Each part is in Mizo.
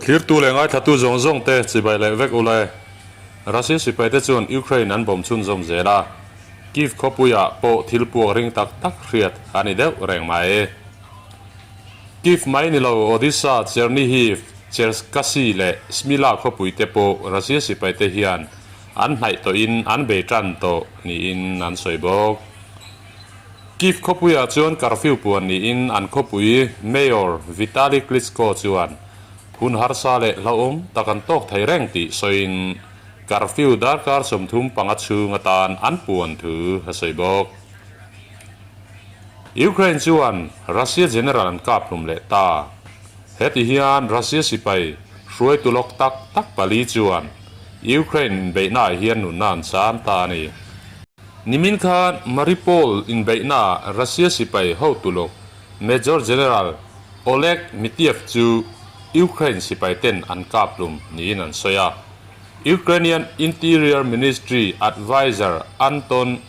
Thlirtu leh ngaithlatu zawng zawng te chibai leh vek ula e. Russia sipai te chuan Ukraine an bawm chhunzawm zel a, Kyiv khawpuiah pawh thil puak ring tak tak hriat a ni deuh reng mai. Kyiv mai ni lo Odessa, Chernihiv, Cherkasy leh Smila khawpui te pawh Russia sipai te hian an hnaih tawhin an bei tan tawh niin an sawi bawk. Kyiv khawpuiah chuan curfew puan niin an khawpui Mayor Vitali Klitschko chuan hun harsa leh hlauhawm tak an tawk thei reng tih sawiin curfew darkar 35 chhung atan an puan thu a sawi bawk. Ukraine chuan Russia general an kap hlum leh ta. Heti hian Russia sipai hruaitu lawk tak tak pali chuan Ukraine inbeihnaah hian nunna an chan ta a ni. Nimin khan Mariupol inbeihnaah Russia sipai hotu lawk Major General Oleg Mitiev chu Ukraine sipai ten an kap hlum niin an sawi a. Ukrainian Interior Ministry adviser Anton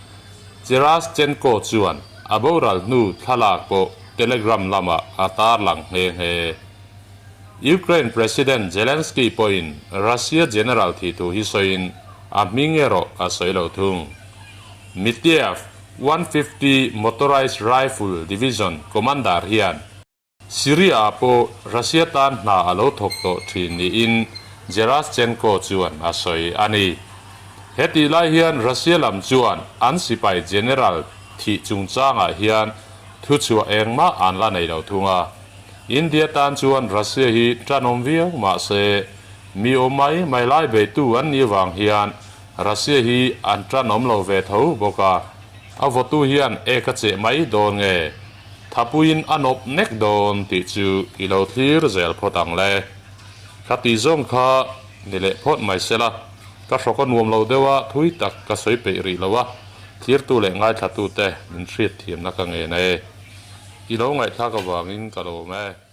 Geraschenko chuan a boral hnu thlalak pawh Telegram lamah a tarlang nghe nghe. Ukraine President Zelensky pawhin Russia general thi thu hi sawiin a hming erawh a sawi lo thung. Mitiev, 150 Motorized Rifle Division commander hian Syria-ah pawh Russia tan hna a lo thawk tawh thin niin Geraschenko chuan a sawi a ni. Hetih lai hian Russia lam chuan an sipai general thih chungchangah hian thuchhuah engmah an la nei lo thung a. India tan chuan Russia hi tanawm viau mah se, mi awm mai mai lai beitu an nih vang hian Russia hi an tanawm lo ve tho bawk a, a vawtu hian ek a cheh mai dawn nge, thapuiin a nawp nek dawn tih chu i lo thlir zel phawt ang le. Ka tih zawng kha ni leh phawt mai sela, ka hrawk a nuam lo deuh a, thui tak ka sawi peih rih lo a, thirtu leh ngaithlatute min hriatthiamna ka ngen e. I lo ngaihthlak avangin ka lawm e.